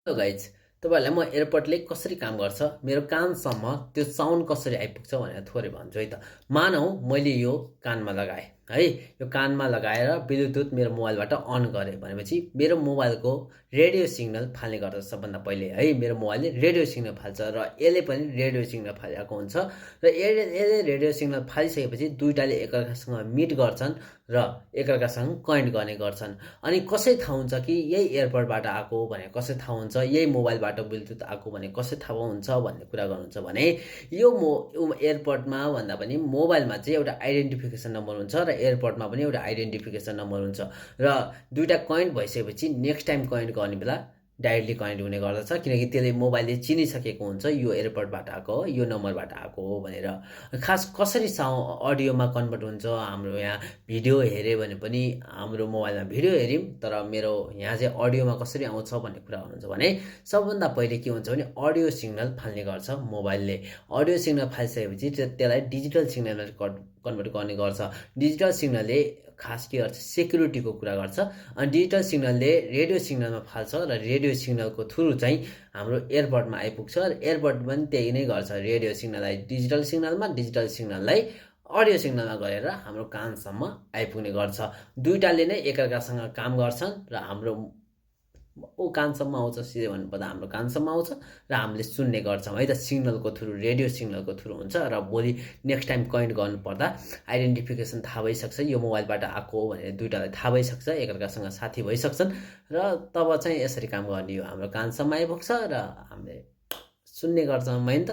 Hello guys, तपाईँहरूलाई म एयरपोर्टले कसरी काम गर्छ, मेरो कानसम्म त्यो साउन्ड कसरी आइपुग्छ भनेर थोरै भन्छु है त। मानौ मैले यो कानमा लगाएँ है, यो कानमा लगाएर ब्लुटुथ मेरो मोबाइलबाट अन गरेँ भनेपछि मेरो मोबाइलको रेडियो सिग्नल फाल्ने गर्छ। सबभन्दा पहिले है मेरो मोबाइलले रेडियो सिग्नल फाल्छ र यसले पनि रेडियो सिग्नल फालिरहेको हुन्छ र यसले रेडियो सिग्नल फालिसकेपछि दुईटाले एकअर्कासँग मिट गर्छन् र एकअर्कासँग कनेक्ट गर्ने गर्छन्। अनि कसै थाहा हुन्छ कि यही एयरपोर्टबाट आएको भनेर कसै थाहा हुन्छ, यही मोबाइलबाट ब्लुटुथ आएको भने कसै थाहा हुन्छ भन्ने कुरा गर्नुहुन्छ भने यो एयरपोर्टमा भन्दा पनि मोबाइलमा चाहिँ एउटा आइडेन्टिफिकेसन नम्बर हुन्छ र एयरपोर्टमा पनि एउटा आइडेन्टिफिकेसन नम्बर हुन्छ र दुईटा कनेक्ट भइसकेपछि नेक्स्ट टाइम कनेक्ट गर्ने बेला डाइरेक्टली कनेक्ट हुने गर्दछ, किनकि त्यसले मोबाइलले चिनिसकेको हुन्छ यो एयरपोर्टबाट आएको हो, यो नम्बरबाट आएको हो भनेर। खास कसरी अडियोमा कन्भर्ट हुन्छ, हाम्रो यहाँ भिडियो हेऱ्यो भने पनि हाम्रो मोबाइलमा भिडियो हेऱ्यौँ तर मेरो यहाँ चाहिँ अडियोमा कसरी आउँछ भन्ने कुरा गर्नुहुन्छ भने सबभन्दा पहिले के हुन्छ भने अडियो सिग्नल फाल्ने गर्छ मोबाइलले। अडियो सिग्नल फालिसकेपछि त्यसलाई डिजिटल सिग्नलमा कन्भर्ट गर्ने गर्छ। डिजिटल सिग्नलले खास के गर्छ, सेक्युरिटीको कुरा गर्छ। अनि डिजिटल सिग्नलले रेडियो सिग्नलमा फाल्छ र रेडियो सिग्नलको थ्रु चाहिँ हाम्रो एयरपोर्टमा आइपुग्छ र एयरपोर्ट पनि त्यही नै गर्छ, रेडियो सिग्नललाई डिजिटल सिग्नलमा, डिजिटल सिग्नललाई अडियो सिग्नलमा गरेर हाम्रो कानसम्म आइपुग्ने गर्छ। दुईटाले नै एकअर्कासँग काम गर्छन् र हाम्रो कानसम्म आउँछ। सिधै भन्नुपर्दा हाम्रो कानसम्म आउँछ र हामीले सुन्ने गर्छौँ है त। सिग्नलको थ्रु, रेडियो सिग्नलको थ्रु हुन्छ र भोलि नेक्स्ट टाइम कनेक्ट गर्नुपर्दा आइडेन्टिफिकेसन थाहा भइसक्छ, यो मोबाइलबाट आएको हो भनेर दुईटालाई थाहा भइसक्छ, एकअर्कासँग साथी भइसक्छन् र तब चाहिँ यसरी काम गर्ने हो, हाम्रो कानसम्म आइपुग्छ र हामीले सुन्ने गर्छौँ है त।